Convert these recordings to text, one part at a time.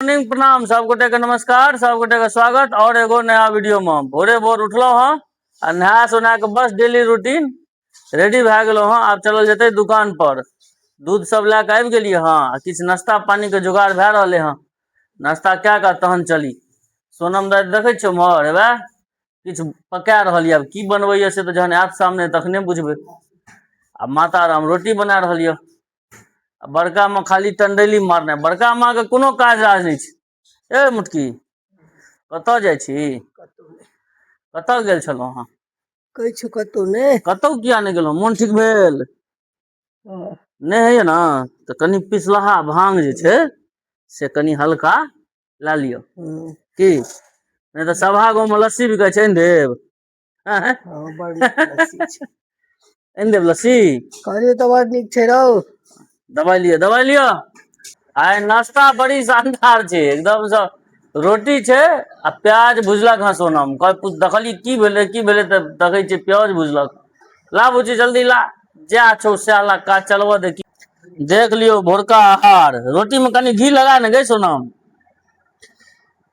Morning, प्रणाम सब गोटे के, नमस्कार सब गोटे के, स्वागत और एगो नया वीडियो में। भोरे भोर उठलहुँ हँ आ नहा सोना के बस डेली रूटीन रेडी भए गेलहुँ हँ। आब चलल जेतै दुकान पर, दूध सब लए कऽ आबि गेलियै हँ आ किछु नाश्ता पानी के जोगाड़ भए रहलै हँ। नाश्ता कए कऽ तहन चली। सोनम दाइ देखै छियौ उम्हर हेबे किछु पका रहल यऽ, आब की बनबैया से तऽ जहन आयत सामने तखने बुझबै। आ माता राम रोटी बना रहल यऽ आ बड़का माँ खाली टंडेली मारने, बड़का माँ के कोनो काज राज नहि छै। ए मुटकी, कतऽ जाइ छी? कतऽ गेल छलहुँ अहाँ? कहै छी कतहु नहि। कतहु किया नहि गेलहुँ? मोन ठीक भेल? हँ। नहि होइए ने तऽ कनि पिसलाहा भांग जे छै से कनि हल्का लए लिअ। की नहि तऽ सभा गाँवमे लस्सी बिकै छै, आनि देब? हँ, बड़ नीक लस्सी छै। आनि देब लस्सी? कहलियै तऽ बड़ नीक छै रौ। दबाइ लिअ, दबाइ लिअ। आइ नाश्ता बड़ी शानदार छै, एकदमसँ रोटी छै आ प्याज भुजलक हँ सोनम। देखलियै की भेलै की भेलै तऽ देखै छियै प्याज भुजलक। ला बुची, जल्दी ला, जएह छौ सएह ला, काज चलबऽ दे। देख लियौ भोरका आहार, रोटी में कनि घी लगा ने गई सोनम।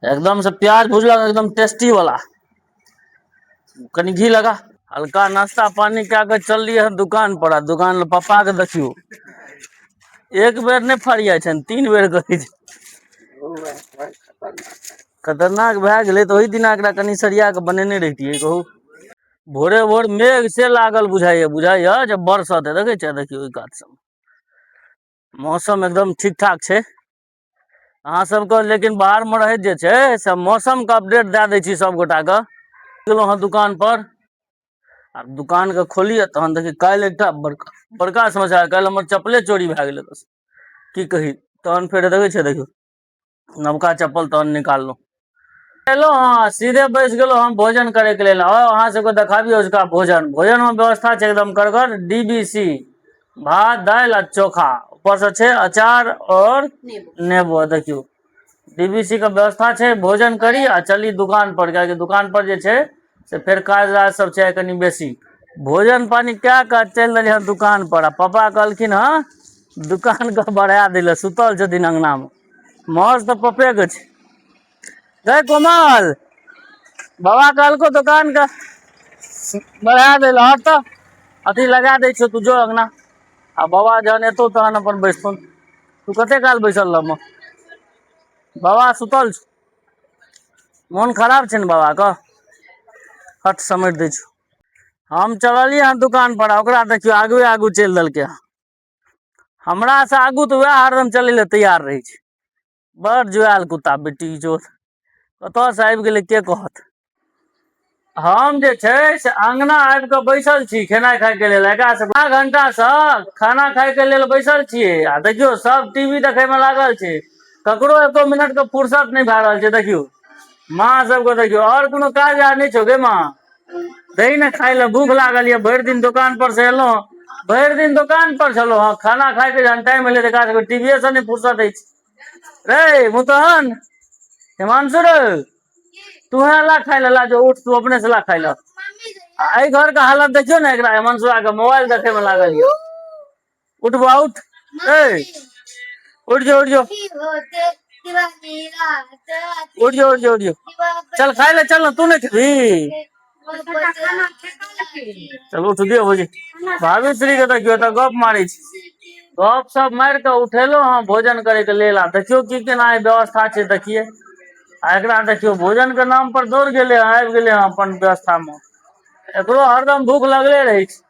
एकदम से प्याज भुजलक, एकदम टेस्टी वाला, कनि घी लगा। हल्का नाश्ता पानी कए कऽ चललियै हन दुकान पर आ दुकान लग पप्पा के देखियौ, एक बेर नहि फरियाइ छनि, तीन बेर कहै छै। खतरनाक भए गेलै तऽ ओहि दिना एकरा कनि सरिया कऽ बनेने रहितियै। कहू, भोरे भोर मेघ से लागल बुझाइया, बुझाइया जे बरसत। देखै छियै, देखियौ ओहि कात सब मौसम एकदम ठीक ठाक छै अहाँ सबके, लेकिन बाहरमे रहैत जे छै से मौसमके अपडेट दए दै छी सब गोटाके। गेलहुँ हँ दुकान पर, आब दुकानके खोलियै तहन देखी। काल्हि एकटा बड़का बड़का समस्या, काल्हि हमर चप्पले चोरी भए गेलै, की कही। तहन फेर देखै छियै, देखियौ नवका चप्पल तहन निकाललहुँ। एलहुँ हँ, सीधे बैस गेलहुँ हम भोजन करैके लेल। आउ अहाँ सबके देखाबी अजुका भोजन। भोजनमे व्यवस्था छै एकदम करगर, डीबीसी भात दालि आ चोखा, ऊपरसँ छै अचार और नेबो। देखियौ डीबीसी के व्यवस्था छै। भोजन करी आ चली दुकान पर, कियाकि दुकान पर जे छै से फेर काज राज सब छै कनि बेसी। भोजन पानी कए कऽ चलि देलियै हँ दुकान पर आ पापा कहलखिन हँ दुकान के बढ़ा दै लए, सुतल छथिन अंगना मे। मौज तऽ पप्पे के छै। गै कोमल, बाबा कहलको दुकान के बढ़ा दै लए, हट तऽ अथी लगा दै छियौ, तू जो अंगना आ बाबा जहन एतौ तहन अपन बैसथुन। तू कते काल बैसल रहबह? बाबा सुतल छौ, मोन खराब छै ने बाबा के। हट, समेट दै छियौ। हम चललियै हँ दुकान पर आ ओकरा देखियौ आगुए आगू चलि देलकै हँ। हमरा से आगू तऽ वएह हरदम चलै लए तैयार रहै छै। बड़ जुआयल कुत्ता बेटी चोत, कतऽ से आबि गेलै के कहत। हम जे छै से अंगना आबि कऽ बैसल छी खेनाइ खायके लेल। एकरा सब आधा घंटा से खाना खायके लेल बैसल छियै आ देखियौ सब टीवी देखै मे लागल छै, ककरो एको मिनट के फुर्सत नहि भए रहल छै। देखियौ माँ सबके, देखियौ आओर कोनो काज आर नहि छौ गे माँ? दही ने खाय लए, भूख लागल यऽ। भरि दिन दोकान पर से एलहुँ, भरि दिन दोकान पर छलहुँ हँ, खाना खायके जहन टाइम एलै तऽ एकरा सबके टीवीए से नहि फुर्सत अछि। रे मुतहन हिमांशु रे, तू है ला खाय ला, ला जो उठ, तू अपने से ला खाय ला। आ एहि घर के हालत देखियौ ने, एकरा हिमांशुआ के मोबाइल देखे में लागल यऽ। उठ बा उठ, ए उठ जो, उठ जो, उठ जो, उठ जो, उठ जो, चल खाय ले, चल ना, तू नहीं खेबी? चल उठ दियौ भौजी। भाभी श्री के देखियौ तऽ गप मारै छी। गप सब मारि कऽ उठेलहुँ हँ भोजन करे के लेल आ देखियौ की केना व्यवस्था छै। देखियै आ एकरा देखियौ, भोजन के नाम पर दौड़ गेलै हँ, आबि गेलै हँ अपन व्यवस्था मे। एकरो हरदम भूख लगले रहै छै।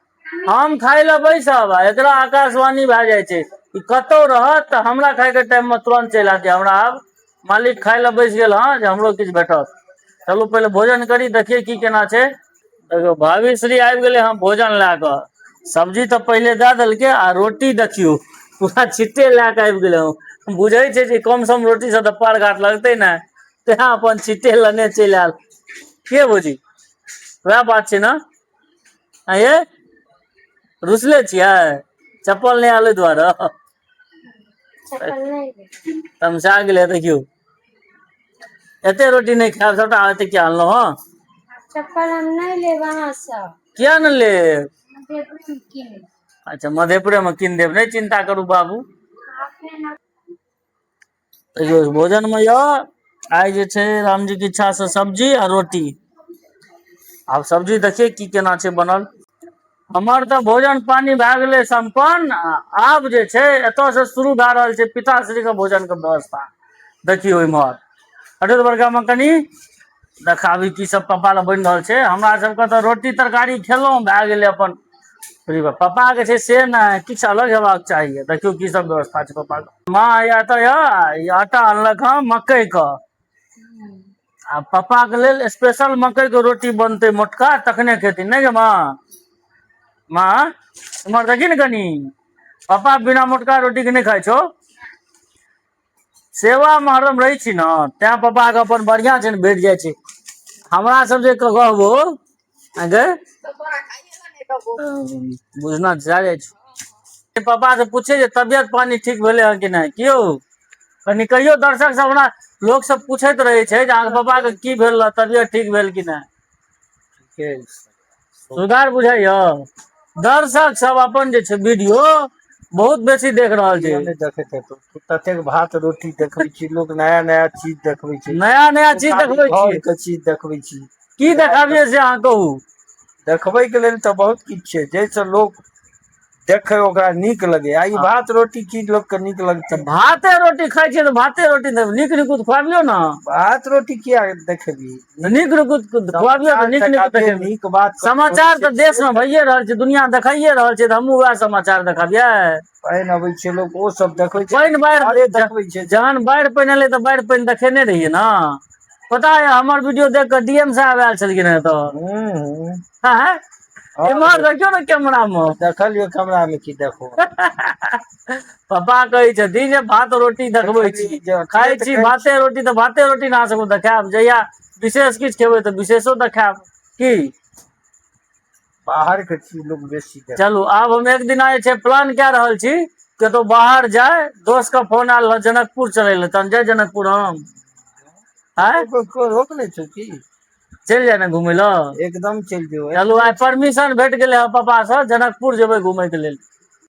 हम खाय लए बैसब आ एकरा आकाशवाणी भए जाइ छै कि कतहु रहत तऽ हमरा खायके टाइममे तुरन्त चलि आयत, हमरा आब मालिक खाय लए बैस गेल हँ जे हमरो किछु भेटत। चलू पहिले भोजन करी, देखियै की केना छै। देखियौ भाभी श्री आबि गेलै हँ भोजन लए कऽ। सब्जी तऽ पहिले दए देलकै आ रोटी देखियौ पूरा छिट्टे लए कऽ आबि गेलै हँ। बुझै छै जे कम सम रोटीसँ तऽ पार घाट लगतै ने, तेँ अपन छिट्टे लेने चलि आयल। के भौजी, वएह बात छै ने? आँय ये, रुसले छियै चप्पल नहि आयल ओहि दुआरे? तमसा गेलै। देखियौ एते रोटी नहि खायब, सबटा एते किया अनलहुँ हँ? चप्पल हम नहि लेब अहाँसँ। किया ने लेब? मधेपुरे मे कीन लेब। अच्छा, मधेपुरे मे कीन देब, नहि चिन्ता करू बाबू। देखियौ भोजनमे यऽ आइ जे छै रामजी के इच्छा से सब्जी आ रोटी। आब सब्जी देखियै की केना छै बनल। हमर तऽ भोजन पानि भए गेलै सम्पन्न। आ आब जे छै एतऽ से शुरू भए रहल छै पिताश्री के भोजन के व्यवस्था। देखियौ इम्हर अरे बड़का मे कनि देखाबी की सब पप्पा लए बनि रहल छै। हमरा सबके तऽ रोटी तरकारी खेलहुँ भए गेलै अपन। पप्पा के छै से नहि, किछु अलग हेबाक चाहिए। देखियौ की सब व्यवस्था छै पप्पा के। माँ या तऽ यऽ आटा अनलक हँ मकई के, आ पप्पा के लेल स्पेशल मकई के रोटी बनतै मोटका, तखने खेथिन। नहि गे माँ? माँ इम्हर देखी ने कनि, पप्पा बिना मोटका रोटी के नहि खाइ छौ। सेवा मे हरदम रहै छी ने, तैं पप्पा के अपन बढ़िया छै ने, भेट जाइ छै। हमरा सब जे कहबो अहाँके बुझना जा जाइ छै। पप्पा से पूछे जे तबियत पानी ठीक भेलै हँ कि नहि? की यौ कनि कहियो दर्शक सब, हमरा लोक सब पूछैत रहै छै जे अहाँके पप्पा के की भेल रहै, तबियत ठीक भेल कि नहि? ठीके छै। सुधार बुझाइय? दर्शक सब अपन जे छै वीडियो बहुत बेसी देख रहल छै। नहि देखैत हेतौ ततेक भात रोटी देखबै छी लोक, नया नया चीज देखबै छै। नया नया चीज देखबै छी, घर के चीज देखबै छी। की देखाबियै से अहाँ कहू। देखबै के लेल तऽ बहुत किछु छै जाहिसँ लोक देखै ओकरा नीक लगे। आ ई भात रोटी की लोक के नीक लगतै? तऽ भाते रोटी खाइ छियै तऽ भाते रोटी देब, नीक निकुत खुआबियौ ने। भात रोटी किया देखेबही? नीक निकुत खुआबियौ तऽ नीक निकुत देखेबै। नीक बात। समाचार तऽ देश मे भइए रहल छै, दुनिया देखाइए रहल छै, तऽ हमहूँ वएह समाचार देखाबियै। पानि अबै छै लोक ओ सब देखबै छै, पानि बाढ़ि अरे देखबै छै। जहन बाढ़ि पानि एलै तऽ बाढ़ि पानि देखेने रहियै ने। पता है हमर वीडियो देख कऽ डीएम साहब आयल छलखिन हेँ तऽ हूँ हूँ। आँय? इम्हर देखियौ ने कैमरा मे। देखलियौ कैमरा मे की देखो। पप्पा कहै छथिन जे भात रोटी देखबै छी, खाइ छी भाते रोटी तऽ भाते रोटी ने अहाँ सबके देखायब। जहिया विशेष किछु खेबै तऽ विशेषो देखायब। की बाहर के चीज लोक बेसी देखै। चलू आब हम एक दिना जे छै प्लान कए रहल छी कतहु बाहर जाय। दोस्त के फोन आयल रहए जनकपुर चलै लए, तहन जाय जनकपुर हम? आँय? रोक नहि छौ की? चलि जाय ने घुमै लए? एकदम चलि जो। चलू आइ परमिशन भेट गेलै हँ पापा से, जनकपुर जेबै घुमै के लेल।